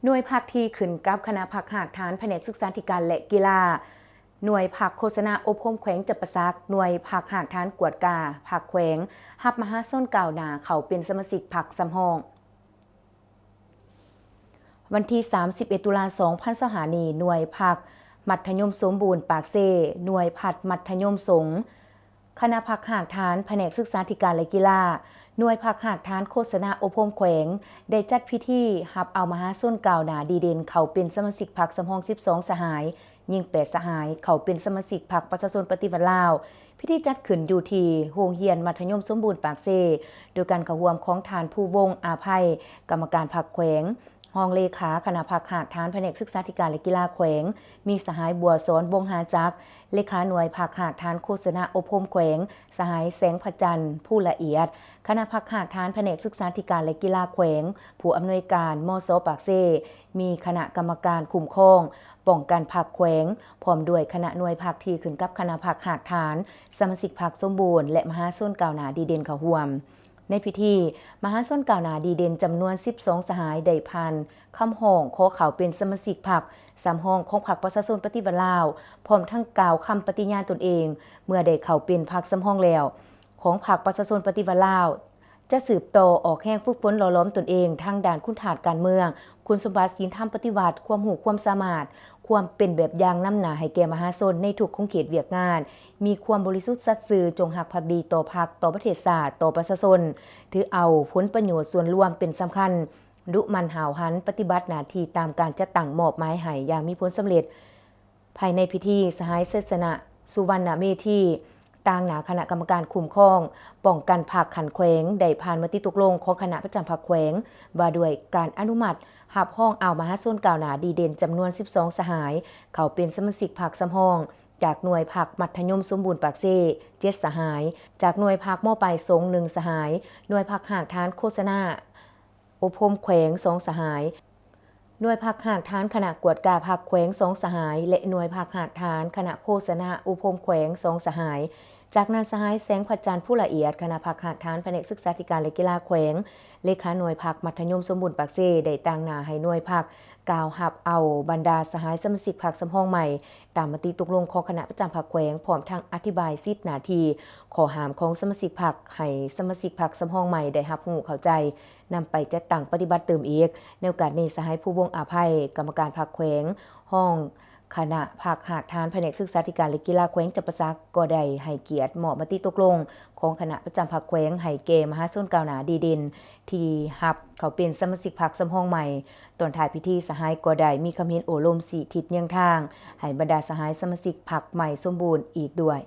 ໜ່ວຍພັກທີ່ຂຶ້ນກັບຄະນະພັກຮາກຖານພະແນກສຶກສາທິການ ແລະ ກິລາ, ໜ່ວຍພັກໂຄສະນາອົບຮົມແຂວງຈຳປາສັກ, ໜ່ວຍພັກຮາກຖານກວດກາພັກແຂວງ ຮັບມະຫາຊົນກ້າວໜ້າເຂົ້າເປັນສະມາຊິກພັກສຳຮອງ. ວັນທີສາມສິບເອັດ ຕຸລາ ສອງພັນຊາວຫ້ານີ້, ໜ່ວຍພັກມັດທະຍົມສົມບູນປາກເຊ, ໜ່ວຍພັກມັດທະຍົມສົງ, ຄະນະພັກຮາກຖານພະແນກສຶກສາທິການ ແລະ ກິລາ, ໜ່ວຍພັກຮາກຖານໂຄສະນາອົບຮົມແຂວງ ໄດ້ຈັດພິທີຮັບເອົາມະຫາຊົນກ້າວໜ້າດີເດັ່ນເຂົ້າເປັນສະມາຊິກພັກສຳຮອງສິບສອງສະຫາຍ, ຍິງແປດສະຫາຍ ເຂົ້າເປັນສະມາຊິກພັກປະຊາຊົນປະຕິວັດລາວ. ພິທີຈັດຂຶ້ນຢູ່ທີ່ໂຮງຮຽນມັດທະຍົມສົມບູນປາກເຊ, ໂດຍການເຂົ້າຮ່ວມຂອງທ່ານ ພູວົງ ອາໄພ, ກຳມະການພັກແຂວງ, ຮອງເລຂາຄະນະພັກຮາກຖານພະແນກສຶກສາທິການ ແລະ ກິລາແຂວງ, ມີສະຫາຍ ບົວສອນ ວົງຫາຈັກ, ເລຂາໜ່ວຍພັກຮາກຖານໂຄສະນາອົບຮົມແຂວງ, ສະຫາຍ ແສງພະຈັນ ພູລະອຽດ, ຄະນະພັກຮາກຖານພະແນກສຶກສາທິການ ແລະ ກິລາແຂວງ, ຜູ້ອຳນວຍການ ມສ ປາກເຊ, ມີຄະນະກຳມະການຄຸ້ມຄອງ ປ້ອງກັນພັກແຂວງ, ພ້ອມດ້ວຍຄະນະໜ່ວຍພັກທີ່ຂຶ້ນກັບຄະນະພັກຮາກຖານ, ສະມາຊິກພັກສົມບູນ ແລະ ມະຫາຊົນກ້າວໜ້າດີເດັ່ນເຂົ້າຮ່ວມ. ໃນພິທີ, ມະຫາຊົນກ້າວໜ້າດີເດັ່ນຈຳນວນສິບສອງສະຫາຍ ໄດ້ຜ່ານຄຳຮ້ອງຂໍເຂົ້າເປັນສະມາຊິກພັກສຳຮອງຂອງພັກປະຊາຊົນປະຕິວັດລາວ, ພ້ອມທັງກ່າວຄຳປະຕິຍານຕົນເອງ ເມື່ອໄດ້ເຂົ້າເປັນພັກສຳຮອງແລ້ວ ຂອງພັກປະຊາຊົນປະຕິວັດລາວ, ຈະສືບຕໍ່ອອກແຮງຝຶກຝົນຫຼໍ່ຫຼອມຕົນເອງທາງດ້ານຄຸນທາດການເມືອງ, ຄຸນສົມບັດສິນທຳປະຕິວັດ, ຄວາມຮູ້ຄວາມສາມາດ, ຄວາມເປັນແບບຢ່າງນຳໜ້າໃຫ້ແກ່ມະຫາຊົນໃນທຸກຂົງເຂດວຽກງານ, ມີຄວາມບໍລິສຸດສັດຊື່, ຈົງຮັກພັກດີຕໍ່ພັກ, ຕໍ່ປະເທດຊາດ, ຕໍ່ປະຊາຊົນ, ຖືເອົາຜົນປະໂຫຍດສ່ວນລວມເປັນສຳຄັນ, ດຸໝັ່ນຫ້າວຫັນປະຕິບັດໜ້າທີ່ຕາມການຈັດຕັ້ງມອບໝາຍໃຫ້ຢ່າງມີຜົນສຳເລັດ. ພາຍໃນພິທີ, ສະຫາຍ ໄຊຊະນະ ສຸວັນນະເມທີ, ຕາງໜ້າຄະນະກຳມະການຄຸ້ມຄອງປ້ອງກັນພັກຂັ້ນແຂວງ ໄດ້ຜ່ານມະຕິຕົກລົງຂອງຄະນະປະຈຳພັກແຂວງ ວ່າດ້ວຍການອະນຸມັດຮັບຮອງເອົາມະຫາຊົນກ້າວໜ້າດີເດັ່ນຈຳນວນສິບສອງສະຫາຍ ເຂົ້າເປັນສະມາຊິກພັກສຳຮອງ, ຈາກໜ່ວຍພັກມັດທະຍົມສົມບູນປາກເຊ ເຈັດສະຫາຍ, ຈາກໜ່ວຍພັກ ມ.ປາຍສົງ ໜຶ່ງສະຫາຍ, ໜ່ວຍພັກຮາກຖານໂຄສະນາ ອົບຮົມແຂວງ ສອງສະຫາຍ, ໜ່ວຍພັກຮາກຖານຄະນະກວດກາພັກແຂວງ ສອງສະຫາຍ ແລະ ໜ່ວຍພັກຮາກຖານຄະນະໂຄສະນາອົບຮົມແຂວງ ສອງສະຫາຍ. ຈາກນັ້ນ, ສະຫາຍ ແສງພະຈັນ ພູລະອຽດ, ຄະນະພັກຮາກຖານພະແນກສຶກສາທິການ ແລະ ກິລາແຂວງ, ເລຂາໜ່ວຍພັກມັດທະຍົມສົມບູນປາກເຊ ໄດ້ຕາງໜ້າໃຫ້ໜ່ວຍພັກກ່າວຮັບເອົາບັນດາສະຫາຍສະມາຊິກພັກສຳຮອງໃໝ່ ຕາມມະຕິຕົກລົງຂອງຄະນະປະຈຳພັກແຂວງ, ພ້ອມທັງອະທິບາຍສິດໜ້າທີ່, ຂໍ້ຫ້າມຂອງສະມາຊິກພັກ, ໃຫ້ສະມາຊິກພັກສຳຮອງໃໝ່ໄດ້ຮັບຮູ້ເຂົ້າໃຈ, ນຳໄປຈັດຕັ້ງປະຕິບັດຕື່ມອີກ. ໃນໂອກາດນີ້, ສະຫາຍ ພູວົງ ອາໄພ, ກຳມະການພັກແຂວງ, ຮອງຄະນະພັກຮາກຖານພະແນກສຶກສາທິການ ແລະ ກິລາແຂວງຈຳປາສັກ ກໍໄດ້ໃຫ້ກຽດມອບມະຕິຕົກລົງຂອງຄະນະປະຈຳພັກແຂວງໃຫ້ແກ່ມະຫາຊົນກ້າວໜ້າດີເດັ່ນ ທີ່ຮັບເຂົ້າເປັນສະມາຊິກພັກສຳຮອງໃໝ່. ຕອນທ້າຍພິທີ, ສະຫາຍກໍໄດ້ມີຄຳເຫັນໂອ້ລົມຊີ້ທິດເຍືອງທາງໃຫ້ບັນດາສະຫາຍສະມາຊິກພັກໃໝ່ສົມບູນອີກດ້ວຍ.